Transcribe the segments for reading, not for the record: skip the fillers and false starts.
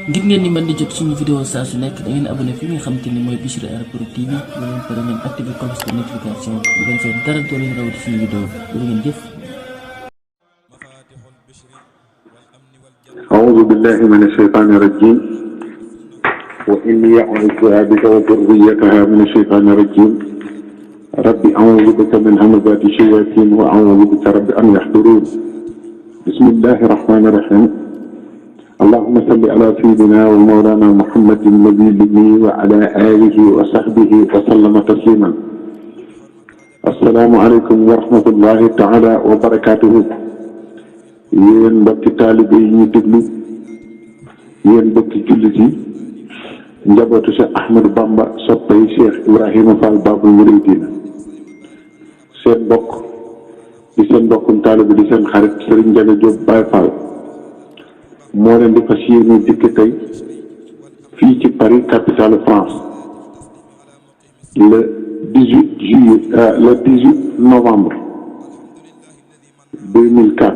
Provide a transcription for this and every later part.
ngir ngeen di mën di jot suñu vidéo saa su nekk da ngeen abonné fi nga xamante ni mooy Bichri Airport TV ngeen pare ngeen activé cloche de notification bu ko defee dara doo leen rawati suñu vidéo jërë ngeen jëf. أعوذ بالله من الشيطان الرجيم وإني أعوذ بك وذريتها من الشيطان الرجيم ربي أعوذ بك من همزات الشياطين وأعوذ بك رب أن يحضرون بسم الله الرحمن الرحيم اللهم صل على سيدنا ومولانا محمد النبي الأمي وعلى آله وصحبه وسلم تسليما السلام عليكم ورحمة الله تعالى وبركاته yéen mbokki taalibe yi ñu déglu yéen mbokki jullit yi njabootu Cheikh Ahmadou Bamba soppay Cheikh Ibrahima Fall Babul Mouridina seen mbokk di seen mbokkum taalibe di seen xarit Serigne Ndiaga Diop Baye Fall moo leen di fas yéene dikk tey fii ci Paris capitale France le 18 novembre 2004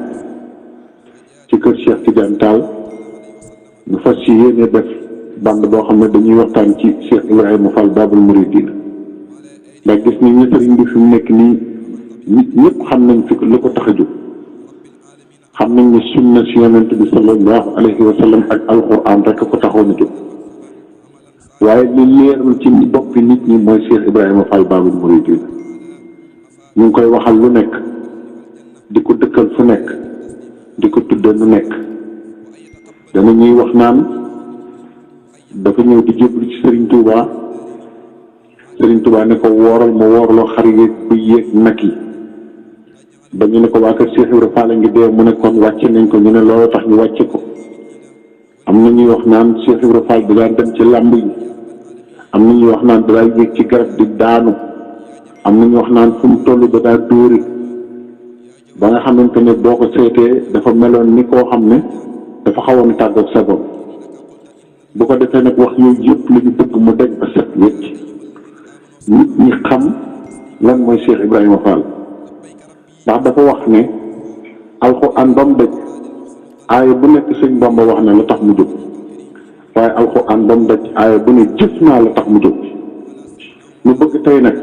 ci kër Cheikh Tidiane Tall ñu fas ci yéene def bande boo xam ne dañuy waxtaan ci Cheikh Ibrahima Fall Babul Mouridina ndax gis nañ ne sëriñ bi fi mu nekk nii nit ñëpp xam nañ fi lu ko tax a jóg xam nañ ne sunna si yonent bi sallallahu alayhi wa sallam ak alquran rek ko taxoon a jóg waaye li leerul ci boppi nit ñi mooy Cheikh Ibrahima Fall Babul Mouridina ñu ngi koy waxal lu nekk di ko dëkkal fu nekk di ko tudde nu nekk dana ñuy wax naan dafa ñëw di jébbalu ci Serigne Touba Serigne Touba ne ko wooral ma woorloo xar yeeg bu yéeg nag yi ba ñu ne ko waa kër Cheikh Ibrahima Fall ngi dee mu ne kon wàcce nañ ko ñu ne loolu tax ñu wàcce ko am na ñuy wax naan Cheikh Ibrahima Fall da daan dem ci làmb yi am na ñuy wax naan da daan yéeg ci garab di daanu am na ñuy wax naan fu mu toll da daa dóori ba nga xamante ne boo ko seetee dafa meloon ni koo xam ne dafa xawoon tàggoog sa bopp bu ko defee nag wax yooyu yëpp la ñu bëgg mu daj ba set wecc nit ñi xam lan mooy Cheikh Ibrahima Fall ndax dafa wax ne alxuraan ba mu daj aaya bu nekk sëñ Bamba wax na la tax mu jóg waaye alxuraan ba mu daj aaya bu ne jëf naa la tax mu jóg ñu bëgg tey nag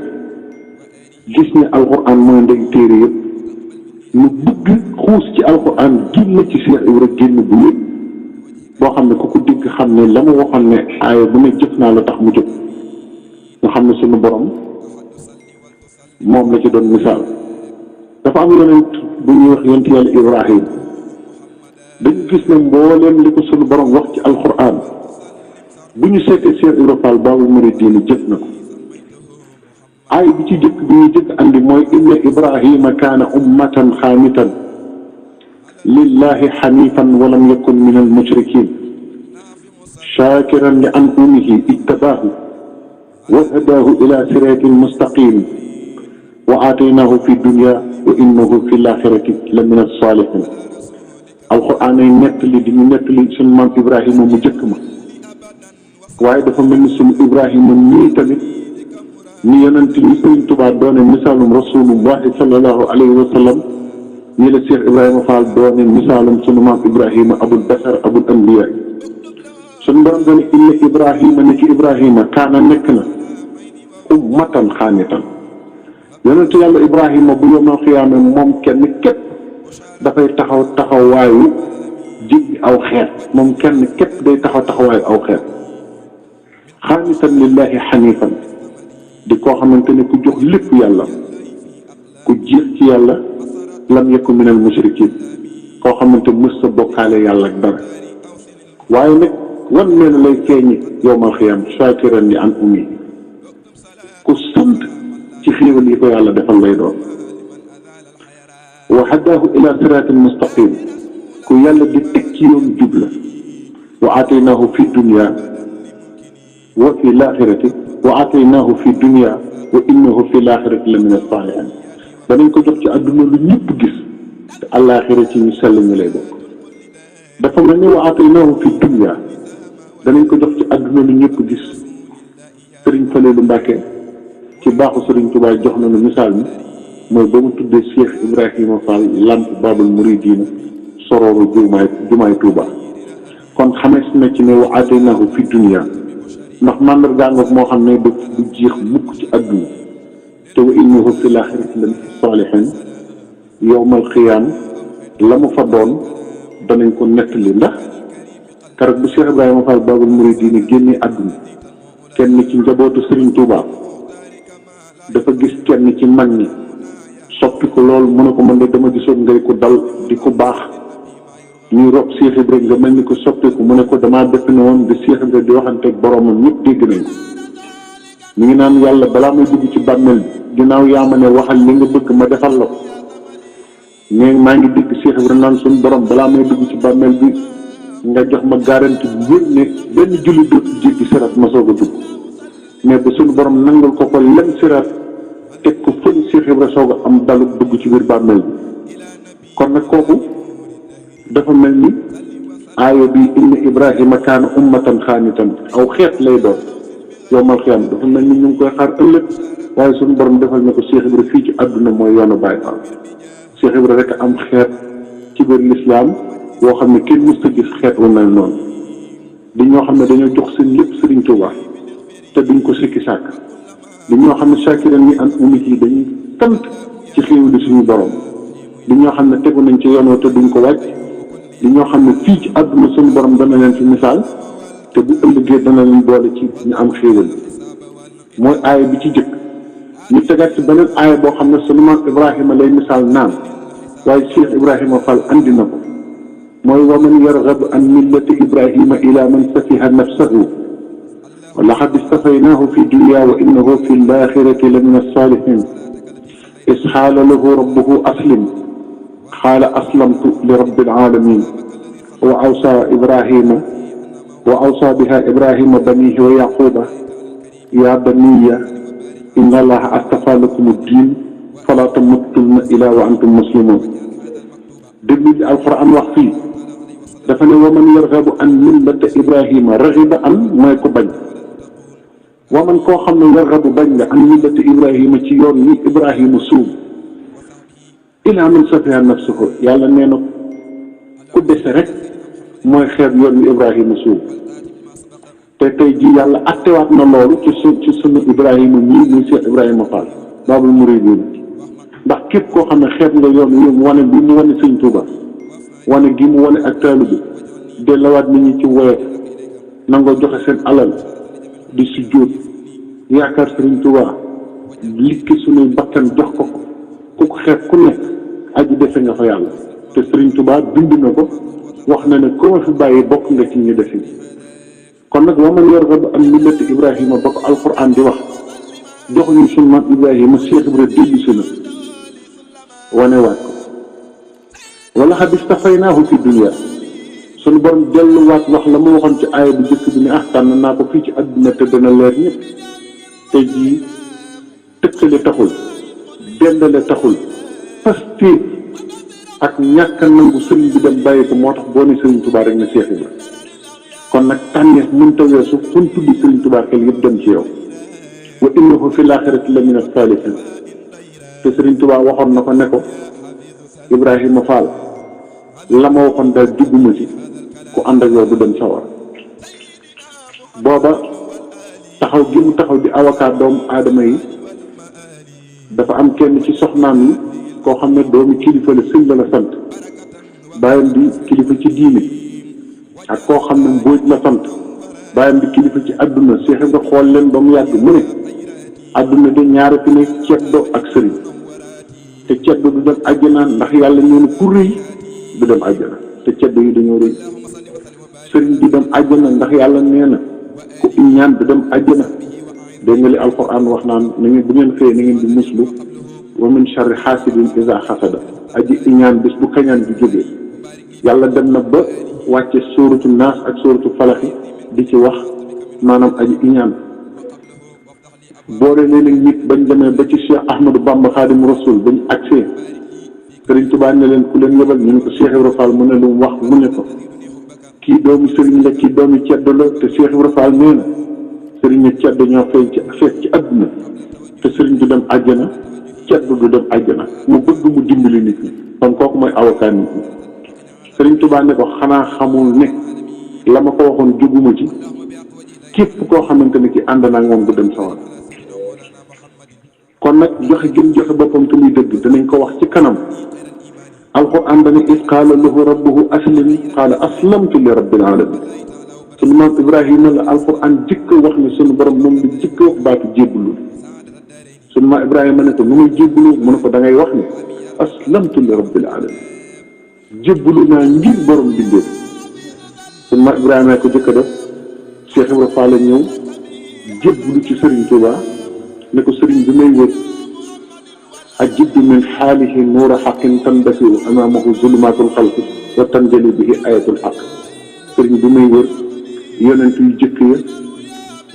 gis ne alxuraan mooy ndey téere yëpp ñu bëgg xuus ci alxuraan génn ci Cheikh Ibrahima génn bu yëpp boo xam ne ku ko dégg xam ne la mu waxoon ne aaya bu ne jëf naa la tax mu jóg nga xam ne suñu borom moom la ci doon misaal dafa am yonent bu ñuy wax yonent yàlla Ibrahim dañu gis ne mbooleem li ko suñu borom wax ci alxuraan bu ñu seetee Cheikh Ibrahima Fall Babul Mouridina jëf na ko aay bi ci jëkk bi ñuy jëkk andi mooy inna Ibrahima kaana ummatan xaanitan lillahi xanifan walam yakun min al mushrikin shakiran li an'umihi ijtabaahu wa hadaahu ila siraatin mustaqim wa aataynaahu fi dunya wa innahu fi laaxirati la min as-saalihin alquran ay nettali di ñu nettali suñu maam Ibrahima mu jëkk ma waaye dafa mel ni suñu Ibrahima nii tamit ni yonent yi Sëriñ Tuubaa doone misaalum rasulullahi sallallahu alayhi wa sallam nii la Cheikh Ibrahima Fall doone misaalum sunu maam Ibrahima abul basar abul anbiya sunu borom doone inna Ibrahima ne ci Ibrahima kaana nekk na ummatan xaanitan yonent yàlla Ibrahima bu yomal xiyaame moom kenn képp dafay taxawaayu jéggi aw xeet moom kenn képp day taxawaayu aw xeet xaanitan lillahi xanifan di koo xamante ne ku jox lépp yàlla ku jeex ci yàlla lam yakun minal mushrikin koo xamante mës sa bokkaale yàlla ak dara waaye nag wan nee na lay feeñi yowmal xiyaam shakiran li an umi ku sant ci xéewal yi ko yàlla defal lay doon wa hadaahu ila siraatin mustaqim ku yàlla di teg ci yoon jub la wa aataynaahu fi dunya wa fi laaxirati wa aataynaahu fi dunya wa innahu fi laaxirati la min as-saalihiin danañ ko jox ci àdduna lu ñëpp gis te àllaaxira ci ñu sell ñu lay bokk dafa mel ni wa aataynaahu fi dunya danañ ko jox ci àdduna lu ñëpp gis Sëriñ Faliilu Mbàkke ci baaxu Sëriñ Tuubaa jox nañu misaal mi mooy ba mu tuddee Cheikh Ibrahima Fall lamp Babul Mouridina sorooru jumaay Tuuba kon xamees na ci ne wa aataynahu fi dunya ndax mandargaa ngoog moo xam ne du jeex mukk ci àdduna te wa innahu fil aaxirati lamin saalihiin yowmal xiyaam la mu fa doon danañ ko nettali ndax keroog bu Cheikh Ibrahima Fall Babul Mouridina génnee àdduna kenn ci njabootu Serigne Touba dafa gis kenn ci mag ñi soppi ko lool mu ne ko man de dama gisoon ngay ko dal di ko baax ñuy rob Cheikh Ibrahima nga mel ni ko soppiku mu ne ko damaa def ne woon di Cheikh Ibrahima di waxanteeg boromam ñëpp dégg nañ ko mi ngi naan yàlla balaa may dugg ci bàmmeel bi ginnaaw yaa ma ne waxal li nga bëgg ma defal la ko mais maa ngi dégg Cheikh Ibrahima naan suñu borom balaa may dugg ci bàmmeel bi nga jox ma garanti bu wér ne benn julli dootu jéggi siraat ma soog a dugg mais ba suñu borom nangul ko ko lem siraat teg ko fële Cheikh Ibrahima soog a am dalu dugg ci biir bàmmeel bi kon nag kooku dafa mel ni aaya bi inna Ibrahima kaana ummatan xaanitan aw xeet lay doon yowmal xiyaam dafa mel ni ñu ngi koy xaar ëllëg waaye suñu borom defal na ko Cheikh Ibrahima fii ci àdduna mooy yoonu Baay Faal Cheikh Ibrahima rek am xeet ci biir lislaam boo xam ne kenn mës a gis xeet wu mel noonu di ñoo xam ne dañoo jox seen lépp Serigne Touba te duñ ko sikki sàkk di ñoo xam ne shakiran ni an umit yi dañuy tant ci xéew di suñu borom di ñoo xam ne tegu nañ ci yoon te duñ ko wàcc di ñoo xam ne fii ci àdduna suñu borom dana leen fi misaal te bu ëllëgee dana leen boole ci ñu am xéewal mooy aaya bi ci jëkk ñu tegaat ci beneen aaya boo xam ne sunu maam Ibrahima lay misaal naan waaye Cheikh Ibrahima Fall andi na ko mooy wa man yarghabu an millati Ibrahima ila man safiha nafsahu wa laqad istafaynaahu fi dunya wa innahu fi l-aaxirati la min as-saalihiin is qaala lahu rabbuhu aslim qaala aslamtu li rabbil aalamiin wa awsaa bihaa Ibrahima baniihi wa yaquuba yaa baniya inna allaha astafaa lakumu d-diin falaa tamuutunna illaa wa antum muslimuun déglu li alquran wax fii dafa ne wa man yarghabu an millata Ibrahima raxiba an mooy ko bañ wa man koo xam ne yarghabu bañ nga an millata Ibrahima ci yoon ni Ibrahima suub ilaa man safiha nafsahu yàlla nee na ku dese rek mooy xeeb yoon ni Ibrahima suub te tey ji yàlla attewaat na loolu ci sunu Ibrahima ñii muy Cheikh Ibrahima Fall Babul Mouridina ndax képp koo xam ne xeeb nga yoon wi mu wane bi mu wane Sëñ Tuuba wane gi mu wane ak taalibe bi delluwaat nit ñi ci woyof nangoo joxe seen alal di si jóot yaakaar Sëriñ Tuuba likki suñuy bakkan jox ko ku ko xeeb ku nekk aji defe nga fa yàlla te Sëriñ Tuuba bind na ko wax na ne ko ma fi bàyyi bokk nga ci ñu defi kon nag wa man yarghabu an millati Ibrahima ba ko alquran di wax joxuñu suñu maam Ibrahima Cheikh Ibrahima dellu si na wanewaat ko wala xad istafaynaahu fi dunya suñu borom delluwaat wax la ma waxoon ci aaya bu njëkk bi ne tànn naa ko fii ci àdduna te dana leer ñëpp tey jii tëkkale taxul dendale taxul pasté ak ñàkk a nangu sëriñ bi dem bàyyi ko moo tax boo ne Sëriñ Tuubaa rek ne Cheikh Ibrahima kon nag tànneef mënta weesu fu ñu tudd Sëriñ Tuubaa xel yëpp dem ci yow wa innahu fi l-aaxirati la mina s-saalihiin te Sëriñ Tuubaa waxoon na ko ne ko Ibrahima Fall la ma waxoon daal dugguma ci ku ànd ak yow du dem sawar booba taxaw gi mu taxaw di avocat doomu aadama yi dafa am kenn ci soxnaam yi koo xam ne doomu kilifa la sëñ la sant bàyyam di kilifa ci diine ak koo xam ne mbóoj la sant bàyyam di kilifa ci àdduna Cheikh nga xool leen ba mu yàgg mu ne àdduna de ñaari fi ne ceddo ak sëriñ te ceddo du dem àjjana ndax yàlla ñoo ne ku rëy du dem àjjana te ceddo yi dañoo rëy sëriñ du dem àjjana ndax yàlla nee na ku iñaan du dem àjjana dégg nga li alquran wax naan na ngeen bu ngeen xëyee na ngeen di muslu wa min sharri xaasidin iza xasada aji iñaan bis bu kañaan bi jógee yàlla dem na ba wàcce sóoratu naas ak sóoratu falaxi di ci wax maanaam aji iñaan boole leen ak nit bañ demee ba ci Cheikh Ahmadou Bamba Xaadimu Rasul bañ agsee Sëriñ Tuubaa ne leen ku leen yebal ñu ne ko Cheikh Ibrahima Fall mu ne lu mu wax mu ne ko kii doomi sëriñ la kii doomi ceddo la te Cheikh Ibrahima Fall nee na sëriñ ak ceddo ñoo feeñ ci àdduna te sëriñ du dem àjjana ceddu du dem àjjana mu bëgg mu dimbali nit ñi kon kooku mooy avocat nit ñi Sëriñ Tuubaa ne ko xanaa xamul ne la ma ko waxoon jóguma ci képp koo xamante ne ki ànd naa moom du dem sawar kon nag joxe gën joxe boppam te muy dëgg danañ ko wax ci kanam alquran dana is qaala lahu rabbuhu aslim qaala aslamtu li rabbil alamin sunu maam Ibrahima la alquran jëkk wax ne sunu borom moom la jëkk wax baatu jébbalu sunu maam Ibrahima ne ko nu muy jébbalu mu ne ko da ngay wax ne aslamtu li rabbil alamin jébbalu naa ngir borom bindee sunu maam Ibrahima ko jëkk def Cheikh Ibrahima Fall ñëw jébbalu ci Serigne Touba ne ko Serigne bi may wër أجد من حاله نور حق تندفع أمامه ظلمات الخلق وتنجلي به آية الحق sëriñ bi may wër yonent yu jëkk ya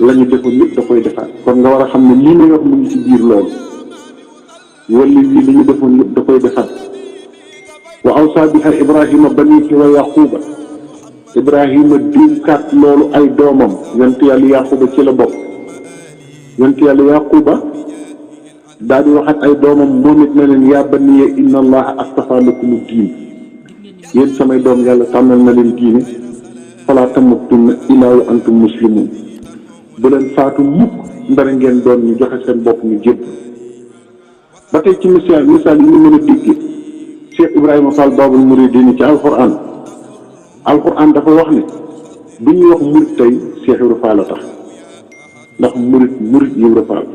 la ñu defoon yëpp da koy defaat kon nga war a xam ne lii may wax mu ngi ci biir loolu wala lii la ñu defoon yëpp da koy defaat wa awsa biha Ibrahima banihi wa Yaquba Ibrahima dénkaat loolu ay doomam yonent yàlla Yaquba ci la bokk yonent yàlla Yaquba daal di waxat ay doomam moom it ne leen yaa baniya inna allaha astafa lakumu diin yéen samay doom yàlla tànnal na leen diine falaa tamutunna illaa wa antum muslimun bu leen faatu mukk ndara ngeen doon ñu joxe seen bopp ñu jébb ba tey ci misaal yi ñu mën a déggee Cheikh Ibrahima Fall Babul Mouridine ci alquran dafa wax ne bu ñuy wax murid tey Cheikh Ibrahima Fall a tax ndax murid Ibrahima Fall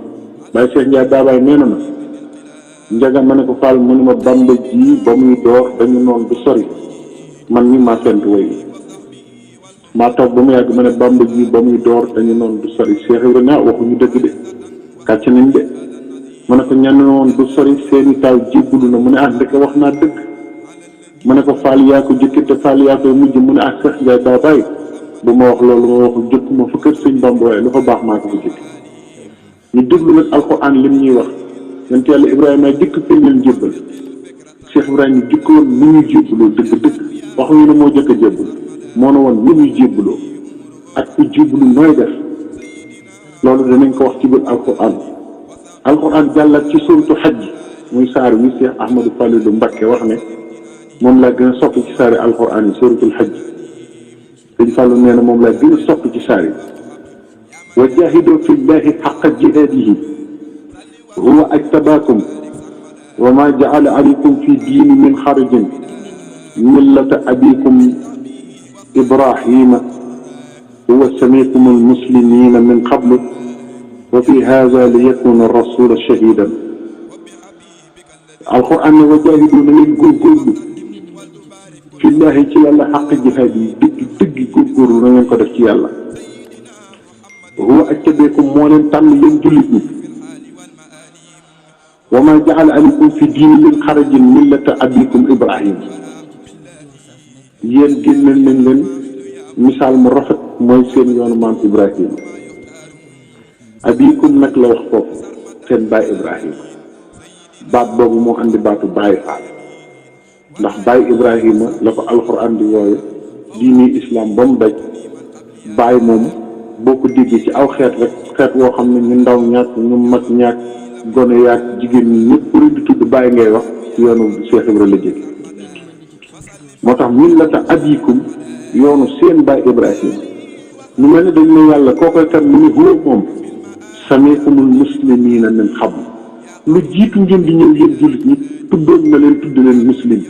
Baye Cheikh Ndiaye daabaay nee na ma njaga ma ne ko Fall mu ne ma Bamba ji ba muy door dañu noon du sori man mi maa fent way maa toog ba mu yàgg ma ne Bamba ji ba muy door dañu noon du sori Cheikh Ibrahima waxuñu dëgg de kàcc nañ de ma ne ko ñenn noon du sori seeni taw jébbalu na mu ne ah ndeke wax naa dëgg ma ne ko Fall yaa ko jëkk te Fall yaa koy mujj mu ne ah Cheikh Ndiaye daabaay bu ma wax loolu ma waxul jëkk ma fa kër sëñ Bamba waaye lu fa baax maa ko fa jëkk ñu déglu nag alxuraan lim ñuy wax yonent yàlla Ibrahima jëkk fi leen jébbal Cheikh Ibrahima jëkkoon ni ñuy jébbaloo dëgg waxuñu ne moo jëkk a jébbal moo ne woon ni ñuy jébbaloo ak ku jébbalu nooy def loolu danañ ko wax ci biir alxuraan jàllat ci suuratu Hajj muy saar wi Cheikh Ahmadou Falilou Mbacké wax ne moom laa gën a sopp ci saari alxuraan yi suuratul Hajj dañ Fallu nee na moom laa gën a sopp ci saar yi وجاهدوا في الله حق جهاده هو اجتباكم وما جعل عليكم في الدين من حرج ملة أبيكم إبراهيم هو سميكم المسلمين من قبل وفي هذا ليكون الرسول شهيدا القرآن وجاهدوا من الجرجر في الله تعالى حق جهاده دق جرجر من قدر الله huwa ajtabakum moo leen tànn yéen jullit ñi wa ma jaala alaykum fi diini min xarajin millata abikum Ibrahim yéen génneel nañ leen misaal mu rafet mooy seen yoonu maam Ibrahima abikum nag la wax foofu seen baay Ibrahima baat boobu moo andi baatu baay faal ndax baay Ibrahima la ko alxuraan di wooye diini islam ba mu daj baay moom boo ko déggee ci aw xeet rek xeet woo xam ne ñu ndaw ñàkk ñu mag ñàkk gone yaak jigéen ñi ñëpp rek di tudd bàyyi ngay wax ci yoonu Cheikh Ibrahima la jóge moo tax millata abikum yoonu seen baay Ibrahima ñu mel ne dañ ne yàlla koo koy kan mu ne huwa moom samiikumul muslimiina min qabl lu jiitu ngeen di ñëw yéen jullit ñi tuddoon na leen tudd leen muslim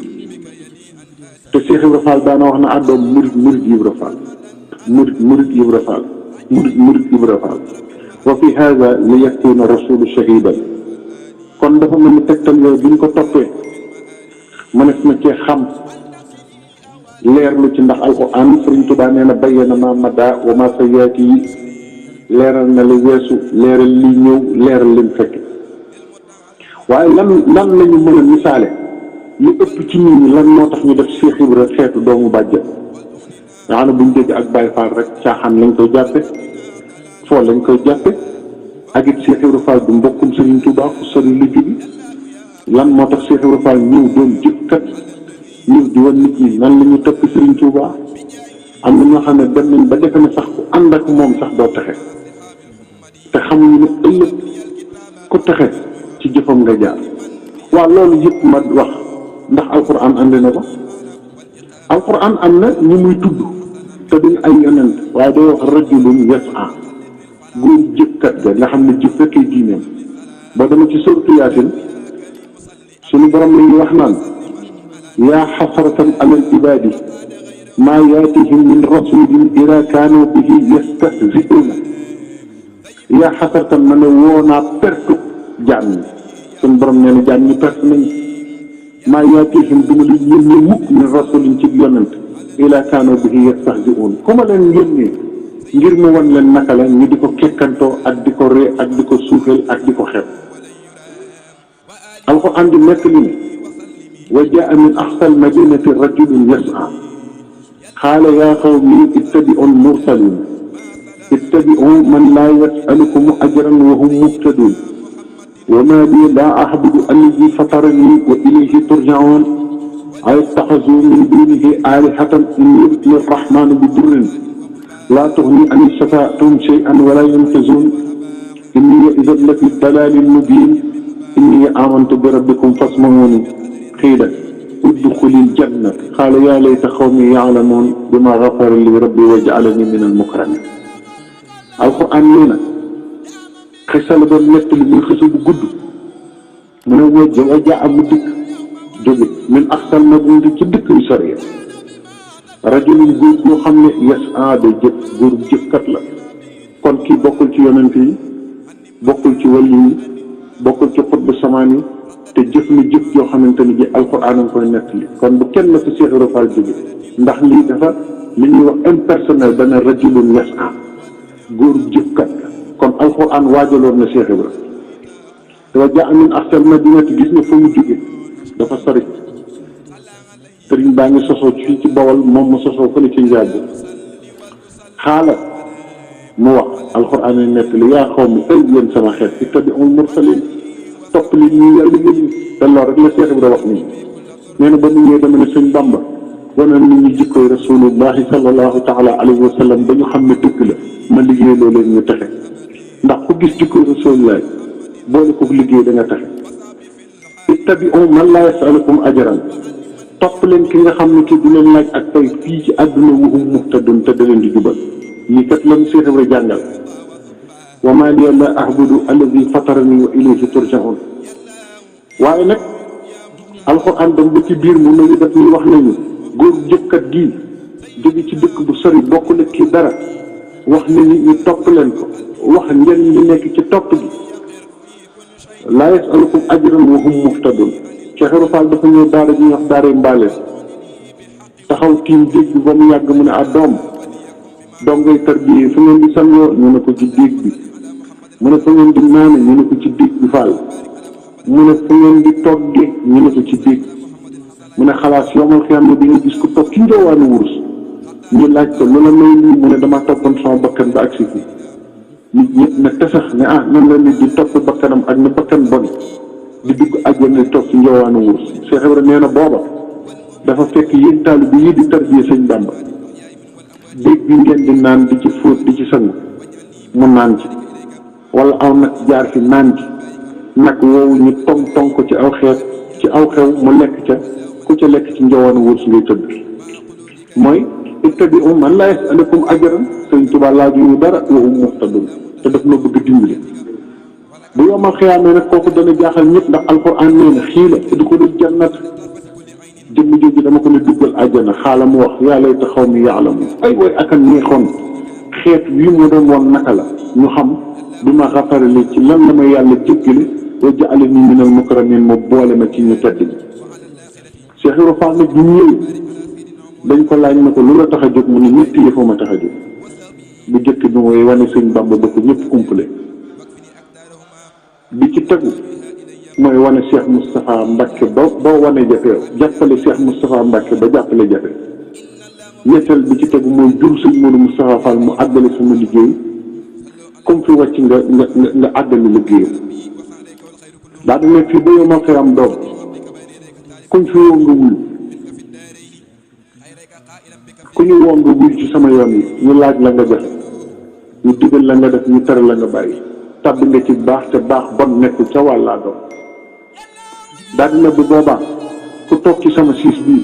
te Cheikh Ibrahima Fall daana wax na àddoom murid Ibrahima Fall murid Ibrahima Fall murid Ibrahima Fall wa fi hada li yakuna rasulu shahidan kon dafa mel ni tegtal yooyu bi ñu ko toppee mënees na cee xam leerlu ci ndax alquran Sëriñ Tuubaa nee na bayyana ma mada wa ma sayaati yi leeral na li weesu leeral li ñëw leeral lim fekk waaye lan lañu mën a misaale lu ëpp ci nit ñi lan moo tax ñu def Cheikh Ibra xeetu doomu bàjjen nga xam ne buñ dégg ak Baye Fall rek caaxaan lañ koy jàppe foo lañ koy jàppe ak it Cheikh Ibra Fall du mbokkum Serigne Touba fu sori lu jóge lan moo tax Cheikh Ibra Fall ñëw doon jëkkat ñëw di wan nit ñi nan la ñu topp Serigne Touba am na ñoo xam ne dem nañ ba defe ne sax ku ànd ak moom sax doo texe te xamuñu ne ëllëg ku texe ci jëfam nga jaar waaw loolu yëpp ma wax ndax alquran andi na ko. alquran am na ñu muy tudd te duñ ay yonent waaye day wax rajulun yas'a góor jëkkat ga nga xam ne ji fekkee diineem ba dama ci suratu yaasin suñu borom la ñuy wax naan yaa xasratan alal ibaadi maa yaatihim min rasulin ila kaanu bihi yastahzi'uuna yaa xasratan ma ne woo naa perte jaam ñi suñu borom nee na jaam ñi perte nañ maa yaatihim du ma leen yónnee mukk min rasulin ci yonent ila kaanu bihi yastahzi'uun ku ma leen yónnee ngir mu wan leen naka la ñu di ko kekkantoo ak di ko ree ak di ko suufeel ak di ko xeeb alquran di nekk li ne wa jaa min aqsal madinati rajulun yas'a qaala yaa qawmi ittabi'u al-mursaliin ittabi'u man laa yas'alukum ajran wa hum muhtaduun wa maa lii laa a'budu alladhii fataranii wa ilayhi turja'uun ayattakhidhuu min duunihi aalihatan in yuridni ar-rahmaanu bidurrin laa tughni anni shafaa'atuhum shay'an wa laa yunqizuun innii idhan lafii dalaalin mubiin innii aamantu bi rabbikum fasma'uuni qiila udxulil janna qaala yaa layta qawmii ya'lamuun bimaa ghafara lii rabbii wa ja'alanii minal mukramiin. alxuraan nee na xisa la doon nettali muy xisa bu gudd mu ne wajaa mu dikk jóge min aqsal madinati ci dëkk yu sori rajulun góor boo xam ne yas'a day jëf góor jëfkat la kon kii bokkul ci yonent yi bokkul ci wàllu yi bokkul ci xutbu samaan yi te jëf na jëf yoo xamante ni ji alxuraan a koy nettali kon bu kenn la fi Cheikh Ibra Fall jóge ndax lii dafa li ñuy wax impersonnel dana rajulun yas'a góor jëfkat kon alxuraan waajaloon na Cheikh Ibra te wajaa min aqsal madinati gis nga fa mu jóge dafa sori sëriñ baa ngi sosoo fii ci Bawol moom mu sosoo fële ci Njaab xaala mu wax alxuraan yi nettali yaa qawmi ay yéen sama xeet ittabi'ul mursaliin topp li ñu yàlla yónni te loolu rek la Cheikh Ibra wax nii nee na ba mu ñëwee dama ne sëñ Bamba wane nit ñi jikkoy rasulullahi sallallahu taala alayhi wa sallam ba ñu xam ne dëgg la ma liggéey loo leen ñu texe ndax ku gis jikkoy rasulullahi boole ko liggéey da nga texe ittabi'u man laa yas'alukum ajran topp leen ki nga xam ne kii du leen laaj ak tey fii ci àdduna wa hum muhtadun te da leen di jubal ñii kat lan Cheikh Ibra jàngal wa maa liya laa a'budu allazii fataranii wa ilayhi turja'uun waaye nag alxuraan dem ba ci biir mu mel ni daf ñuy wax nañu góor jëkkat gii jóge ci dëkk bu sori bokk na kii dara wax na nit ñi topp leen ko wax njëriñ li nekk ci topp gi laa yas'alukum ajran wa hum muhtadun Cheikh Ibra Fall dafa ñëw daara ji ñuy wax daara Mbaaleen taxaw tiim dégg bi ba mu yàgg mu ne doom dongay tarbiye fu ngeen di sangoo ñu ne ko ci déeg bi mu ne fu ngeen di naane ñu ne ko ci déeg bi Fall mu ne fu ngeen di togge ñu ne ko ci déeg mu ne xalaas yomal xiyam ne di nga gis ko toog ci njoowaanu wurus ñu laaj ko lu la may lii mu ne dama toppoon sama bakkan ba agsi fii nit ñëpp ne tesax ne nan la nit di topp bakkanam ak ne bakkan bon di dugg àjjana toog ci njoowaanu wurus Cheikh Ibra nee na booba dafa fekk yéen taalibe yi di tarbiye sëñ Bamba déeg bi ngeen di naan di ci fóot di ci sangu mu naan ci wala aw nag jaar fi naan ci nag woowu ñu tong ko ci aw xew mu lekk ca ku ca lekk ci njoowaanu wurus ngay tëdd mooy ittabi'u man laa yas'alukum ajran sëñ Tuubaa laaju ñu dara wa hum muhtadun te daf na bëgg dimbali bu yomal xiyaamee nag kooku dana jaaxal ñëpp ndax alxuraan nee na xiila udxulul jannat jëmm jooju dama ko ne duggal àjjana xaala mu wax yaa layta qawmi ya'lamuun ay way akan neexoon xeet wi mu doon woon naka la ñu xam bi ma xafarale ci lan la ma yàlla jéggale wa ja'alanii minal mukramiin ma boole ma ci ñu tedd ñi Cheikh Ibra Fall nag bu ñëwee dañ ko laaj na ko lu la tax a jóg mu ne ñetti yëf ma tax a jóg bu jëkk bi mooy wane sëñ Bamba ba ko ñëpp umpale bi ci tegu mooy wane Cheikh Moustapha Mbacke ba wane jafe jàppale Cheikh Moustapha Mbacke ba jàppale jafe ñetteel bi ci tegu mooy jur sëñ Modou Moustapha Fall mu àggale sama liggéey comme fi wàcc nga àggale liggéeyam daa dina fii ba yow ma fi am doom kuñ fi woo nga wuyu ku ñu woo nga wuyu ci sama yoon yi ñu laaj la nga joxe ñu digal la nga def ñu tere la nga bàyyi tàbbi nga ci baax te baax bon nekkul ca wàllaa doom daal dina bu boobaa ku toog ci sama siis bii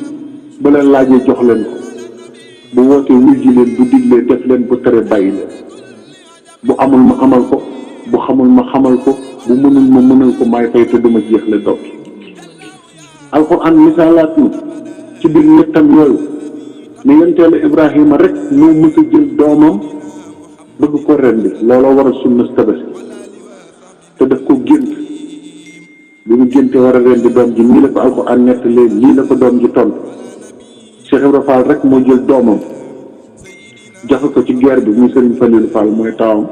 bu leen laajee jox leen ko bu wootee wuy ji leen bu diglee def leen bu tere bàyyi leen bu amul ma amal ko bu xamul ma xamal ko bu mënul ma mënal ko maay fay te duma jeexle doog alxuraan misaalaat ni ci biir nettam yooyu ne yenteelu Ibrahima rek moo mës a jël doomam bëgg ko rendi looloo war a sunna tabaski te daf ko gént bi mu génte war a rendi doom ji nii la ko alxuraan nettalee lii la ko doom ji tontu Cheikh Ibra Fall rek moo jël doomam joxe ko ci guerre bi muy Serigne Falilou Fall mooy taawam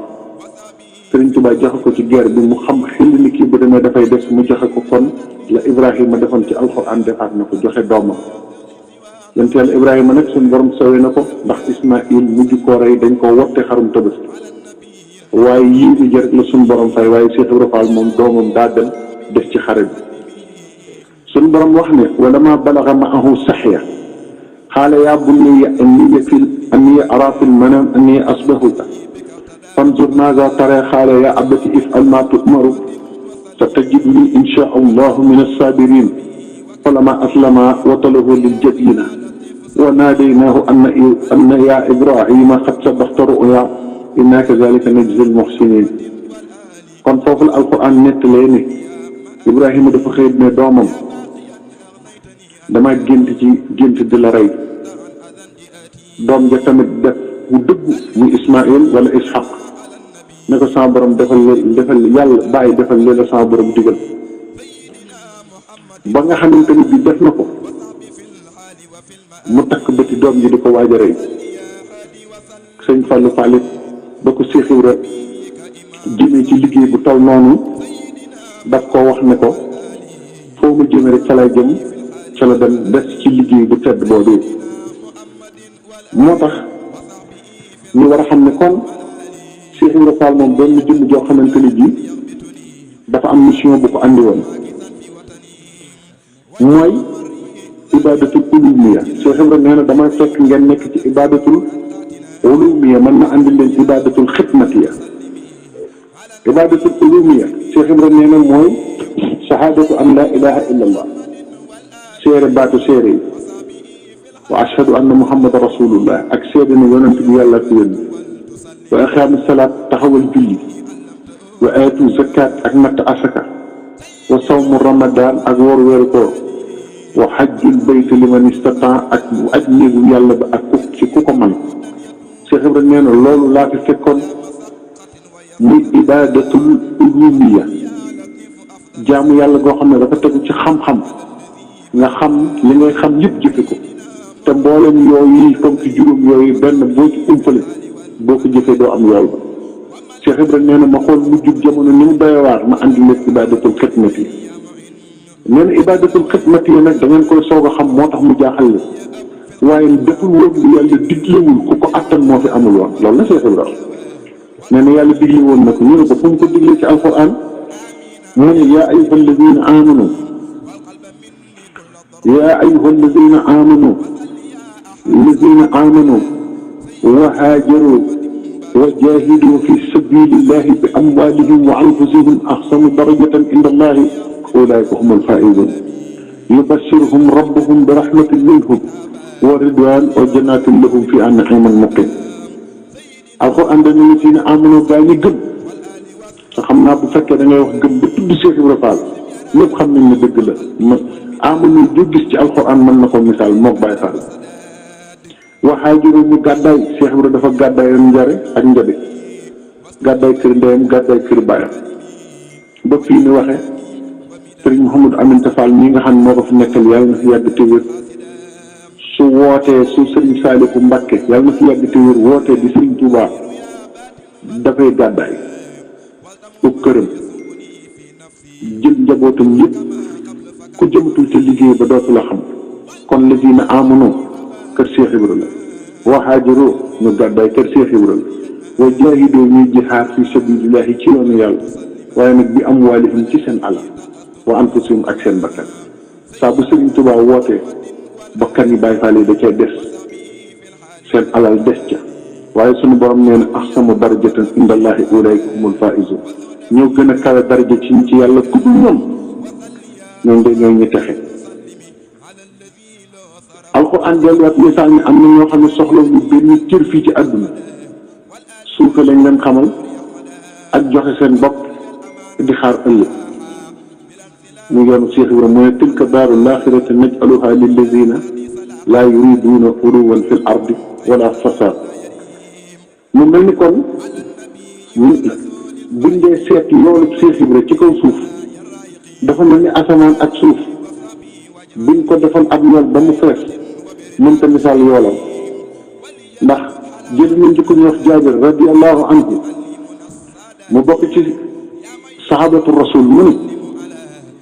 Serigne Touba joxe ko ci guerre bi mu xam xel ni kii bu demee dafay des mu joxe ko kon la Ibrahima defoon ci alxuraan defaat na ko joxe doomam yonent Yàlla Ibrahima nag suñu borom sowee na ko ndax Ismaïl mujj koo rey dañ koo wotte xarum tabaski waaye yii bi jër la suñu borom fay waaye Cheikh Ibra Fall moom doomam daa dem def ci xare bi suñu borom wax ne wa lammaa balaga ma'ahu sa'ya qaala yaa bunayya innii araa fil manaami annii asbahuka fanzur maazaa taraa qaala yaa abati if'al maa tu'maru satajidunii inshaa Allahu mina saabiriin falammaa aslamaa wa tallahu lil jabiin wa naadaynaahu an yaa Ibraahiima qad sadaqta ru'yaa innaa kazaalika najzil muhsiniin kon foofu la alquran nettalee ne Ibrahima dafa xëy ne doomam dama gént ci gént di la rey doom ja tamit def bu dëgg muy Ismaïl wala Ishaq ne ko sama borom defal yàlla bàyyi defal leen la sama borom digal ba nga xamante ni bi def na ko mu takk bëti doom ji di ko waaj a rey sëñ Fallou Fall ba ko Cheikh Ibra jëmee ci liggéey bu taw noonu daf koo wax ne ko foo ma jëmee rek ca lay jëm ca la dem des ci liggéey bu tedd boobu moo tax ñu war a xam ne kon Cheikh Ibra Fall moom doon na jëmm joo xamante ni ji dafa am mission bu ko andi woon mooy ibadatul ulumiya Cheikh Ibra nee na dama fekk ngeen nekk ci ibadatul ulumiya man na andi leen ibadatul xidmatiya ibadatul ulumiya Cheikh Ibra nee na mooy shahadatu an la ilaha illa allah seere baatu seere yi wa ashhadu anna muhammadan rasulullah ak seede ne yonent bi yàlla ko yónni wa iqaamu salaat taxawal julli wa aatu zakat ak natt asaka wa sawmu ramadan ak woor weeru koor wa xajjul bayt liman istata ak aj néegu yàlla ba ak ci ku ko man Cheikh Ibra nee na loolu laa fi fekkoon muy ibadatul ulumiya jaamu yàlla goo xam ne dafa tegu ci xam-xam nga xam li ngay xam yëpp jëfe ko te mboolem yooyu fonk juróom yooyu benn boo ci umpale boo ko jëfee doo am yool ba Cheikh Ibra nee na ma xool mu jub jamono ni mu doy waar ma andi leen ibadatul xidmati nee na ibadatul xidmati nag da ngeen koy soog a xam moo tax mu jaaxal la waaye deful woon lu yàlla diglewul ku ko attan moo fi amul woon loolu la Cheikh Ibra nee na yàlla digle woon na ko ñu ne ko fu mu ko diglee ci alquran mu ne yaa ayyuha alladina amanu yaa ayyuha alladina amanu wa haajaru wa jaahidu fi sabilillahi bi amwalihim wa anfusihim ahsanu darajatan inda allahi ulaika humul faizun yubashiruhum rabbuhum bi rahmatin minhum wa ridwan wa jannatin lahum fiha na'imun muqim alquran dañu ci ne amanu gaa ñi gëm te xam naa bu fekkee da ngay wax gëm ba tudd Cheikh Ibra Fall lépp xam nañ ne dëgg la ma amanu ju gis ci alquran mën na ko misaal mook Baye Fall waxaajiru ñu gàddaay Cheikh Ibra dafa gàddaay njare ak njabi gàddaay kër ndeyam gàddaay kër baayam ba fii ni waxe sëriñ Mouhamadou Aminta Fall ñi nga xam ne moo ko fi nekkal yàlla na fi yàgg te wér su wootee su sëriñ Saaliku Mbàkke yàlla na fi yàgg te wér wootee di sëriñ Touba dafay gàddaay ub këram jël njabootam yëpp ku jëmatul te liggéey ba dootu la xam kon lazina amanu kër Cheikh Ibra la wa haajaru ñu gàddaay kër Cheikh Ibra la wa jaahidu ñuy jihaad fi sabilillahi ci yoonu yàlla waaye nag bi amwaalihim ci seen alal wa anfusihim ak seen bakkan saa bu Sëriñ Tuubaa wootee bakkan yi Baay Faal yi da cay des seen alal des ca waaye sunu borom nee na ahsanu darajatan indallahi ulaika humul faizun ñoo gën a kawe daraja ci yàlla ku dul ñoom ñoom de ñooy ñi texe. alxuraan delluwaat misaal ni am na ñoo xam ne soxla wu benn cër fii ci àdduna suufe lañ leen xamal ak joxe seen bopp di xaar ëllëg mu yoonu Cheikh Ibrahima mu ne tilka daaru laaxirati naj'aluha lillazina laa yuriduuna uluwan fil ardi wala fasaad. mu mel ni kon buñ dee seet yoonu Cheikh Ibrahima ci kaw suuf dafa mel ni asamaan ak suuf buñ ko defoon ab yool ba mu fees mënta misaal yoolam ndax jël nañ ci ku ñuy wax Jaabir radiyallahu anhu mu bokk ci sahabatu rasul mu ne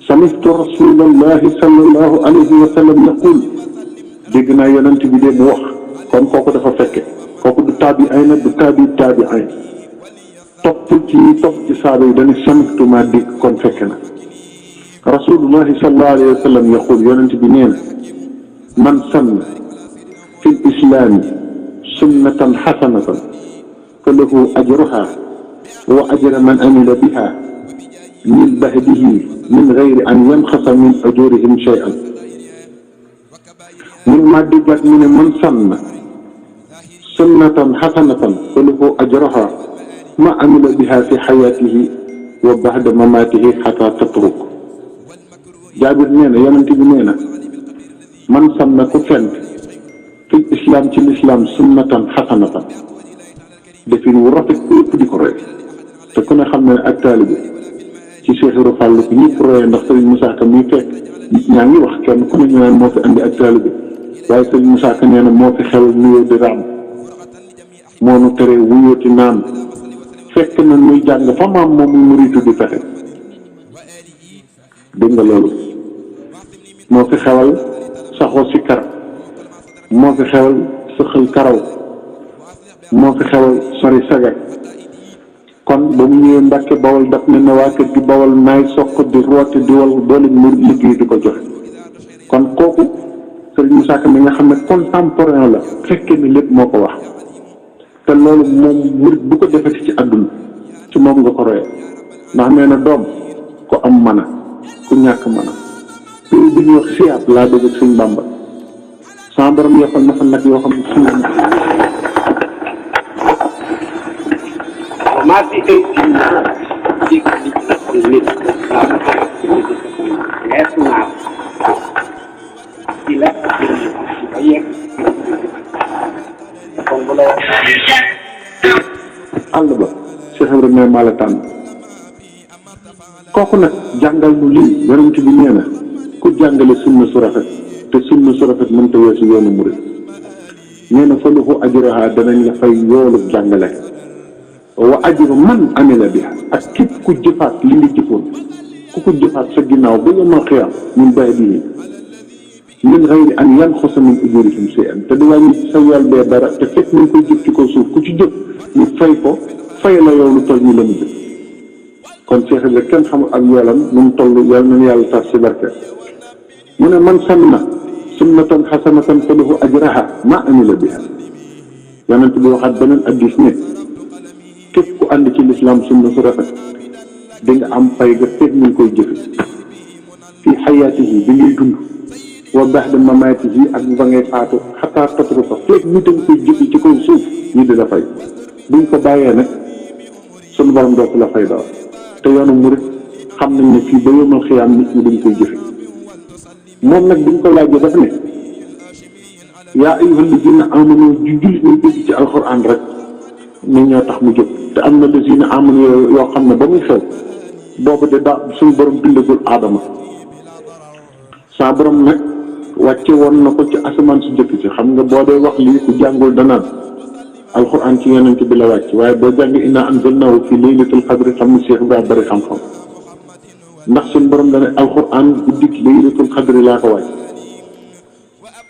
sami'tu rasulallahi sallallahu alayhi wa sallam yaqul dégg naa yonent bi de mu wax kon kooku dafa fekke kooku du taabi ay na du taabi ay toppul ci topp ci saaba yi dañu sami'tu maa dégg kon fekke na rasulullahi sallallahu alayhi wa sallam yaqul yonent bi nee na man sanna fi l-islaami sunnatan xasanatan falahu ajruha wa ajru man amila biha min ba'dihi min gayri an yanqasa min ujurihim shay'an. mun maa déggaat mu ne man sanna sunnatan xasanatan falahu ajruha ma amila biha fi xayaatihi wa ba'da mamaatihi xataa tatruk. Jaabir nee na yonent bi nee na man sanna ku fent fi islam ci lislaam sunnatan xasanatan defin wu rafet ku ëpp di ko roy te ku ne xam ne ak taalibe ci Cheikh Ibra Fall ko ñëpp royee ndax Serigne Moussa Ka muy fekk ñaa ngi wax kenn ku ne ñu naan moo fi andi ak taalibe waaye Serigne Moussa Ka nee na moo fi xewal nuyoo di raam moo nu tere wuyooti naam fekk na muy jàng fa maam moom muy muritu di fexe dégg nga loolu moo fi xewal saxoo si kar moo fi xewal sëxal karaw moo fi xewal sori sagar kon ba mu ñëwee Mbàkke Bawol daf ne na waa kër gi Bawol naay soq di roote di wal boole mur liggéey di ko joxe kon kooku Sëriñ Moussa Ka mi nga xam ne contemporain la fekke ni lépp moo ko wax te loolu moom murit bu ko defati ci àdduna ci moom nga ko royee ndax nee na doom ko am mana ku ñàkk mana loolu bi ñuy wax siyaat laa dégg ak Sëñ Bàmba sama borom yokkal na fa nag yoo xam ne suñu maa fi ay nit lees naa ci la ba yegg kon bu la àll ba Cheikh Ibrahima maa la tànn kooku nag jàngal nu lii yonent bi nee na ku jàngale sunna su rafet te sunna su rafet mënta weesu yoonu murid nee na fa lahu ajruha danañ la fay yoolu jàngale wa ajru man amila biha ak képp ku jëfaat li nga jëfoon ku ko jëfaat sa ginnaaw ba yawmal qiyaam min ba'dihi min gayri an yanqusa min ujurihim shay'an te du wàññi sa yool bee dara te fekk nañ koy jëf ci kaw suuf ku ci jëf ñu fay ko fay la yow lu toll ñu la mu jëf kon Cheikh Ibrahima kenn xamul ak yoolam nu mu toll yal na yàlla tax si barke mu ne man sanna sunnatan xasanatan falahu ajruha ma amila biha yonent bi waxaat beneen addis ne képp ku ànd ci lislaam sunna su rafet di nga am fay ga fekk ñu koy jëfe fii xayaatihi bi ngay dund wa ba'da mamaatihi ak ba ngay faatu xataa tatru ko fekk ñu dañ koy jëfe ci kaw suuf ñu di la fay buñ ko bàyyee nag sunu borom dootu la fay daal te yoonu murit xam nañ ne fii ba yawmal xiyaam nit ñi dañ koy jëfe moom nag biñ ko laajee daf ne yaa ayyuhal lazina amanu ju jullit ñu dégg ci alxuraan rek ni ñoo tax mu jóg te am na lazina amanu yoo xam ne ba muy xew boobu de daa suñu borom bindagul aadama saa borom nag wàcce woon na ko ci asamaan su jëkk ci xam nga boo dee wax lii ku jàngul danaan alxuraan ci yonent bi la wàcc waaye boo jàng innaa anzalnaahu fi laylatul qadri xam ne Cheikh Ibrahima bari xam-xam ndax suñu borom dana alxuraan guddik laylatul qadri laa ko wàcc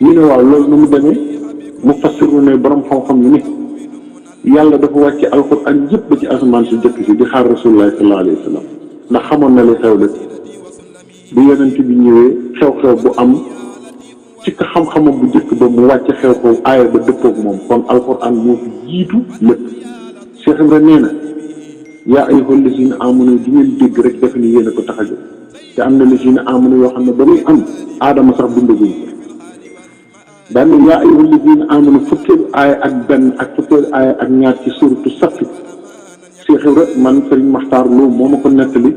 ñu ne waaw loolu nu mu demee mu fassiru ne borom xam-xam yi ne yàlla dafa wàcce alxuraan yëpp ba ci asamaan su jëkk si di xaar rasulullah sallallahu alayhi wa sallam ndax xamoon na li xew la bu yonent bi ñëwee xew-xew bu am ci ka xam-xamam bu njëkk ba mu wàcce xew-xew aaya ba dëppoog moom kon alxuraan moo fi jiitu lépp Cheikh Ibrahima nee na yaa ayyuhal lazina amanu di ngeen dégg rek defe ni yéen a ko tax a jóg te am na lazina amanu yoo xam ne ba muy am aadama sax bindaguñ ko daan ne yaa ayyuhal lazina amanu fukkeelu aaya ak benn ak fukkeelu aaya ak ñaar ci suratu Safi Cheikh Ibra man Serigne Makhtar Lo moo ma ko nettali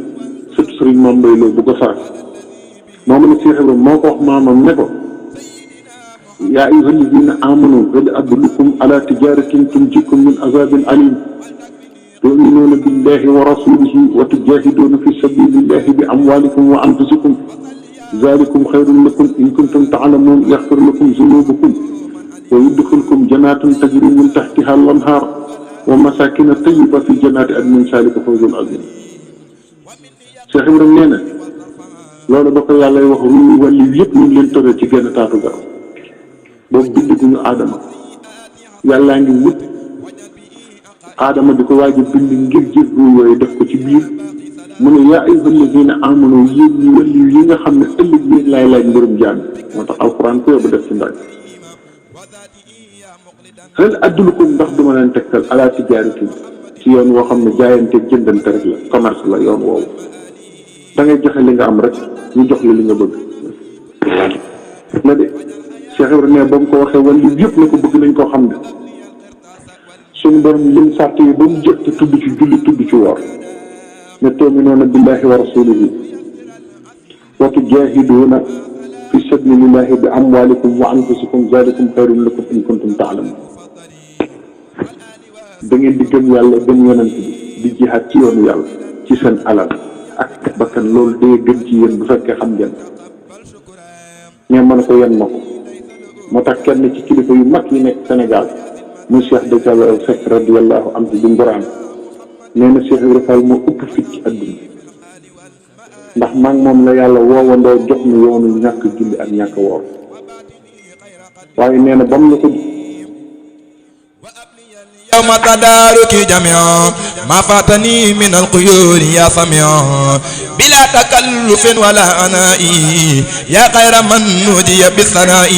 surtout Serigne Mame Mbaye Lo bu ko faas moo ma ne Cheikh Ibra moo ko wax maamam ne ko yaa ayyuhal lazina amanu hal adullukum ala tijaratin tunjikum min azabin alim tu'minuuna billahi wa rasulihi wa tujahiduuna fi sabilillahi bi amwalikum wa anfusikum zalikum xayrun lakum in kuntum ta'lamun yaxfir lakum zunubakum wa yudxilkum jannatin tajri min tahtiha al-anhar wa masakina tayyiba fi jannati adnin zalika fawzul azim. Cheikh Ibrahima nee na loolu ba ko yàlla wax ruuy wàllu yëpp ñu ngi leen tëral ci genn taatu garab boobu bindaguñu aadama yàllaa ngi wut aadama di ko waaj a bind ngir jël ruuy yooyu def ko ci biir mu ne yaa ayyuhal lazina amanu yéen ñi wàllu yi nga xam ne ëllëg yéen laay laaj mbirum jaam moo tax alquran ko yóbbu def ci ndax hal adullukum ndax duma leen tegtal ala tijaaratin ci yoon woo xam ne jaayante jëndante rek la commerce la yoon woowu da ngay joxe li nga am rek ñu jox la li nga bëgg la de Cheikh Ibrahima ne ba mu ko waxee wàllu yëpp la ko bëgg nañ koo xam ne suñu borom lim sàrt yi ba mu jot te tudd ci julli tudd ci woor ne tu'minuuna billahi wa rasulihi wa tujahiduuna fi sabilillahi bi amwalikum wa anfusikum zalikum xayrun lakum in kuntum ta'lamun da ngeen di gëm yàlla gëm yonent bi di jihaad ci yoonu yàlla ci seen alal ak bakkan loolu day gën ci yéen bu fekkee xam ngeen ñee mën ko yen ma ko moo tax kenn ci kilifa yu mag yi nekk Sénégal muy Cheikh de Thialaw Seck radiyallahu anhu di Nguraan nee na Cheikh Ibrahima Fall moo ëpp fit ci àdduna ndax man moom la yàlla woowandoo jox ñu yoonu ñàkk julli ak ñàkk woor waaye nee na bam na ko يوم تدارك جميعا ما فاتني من القيود يا سميع بلا تكلف ولا عناء يا خير من نودي بالثناء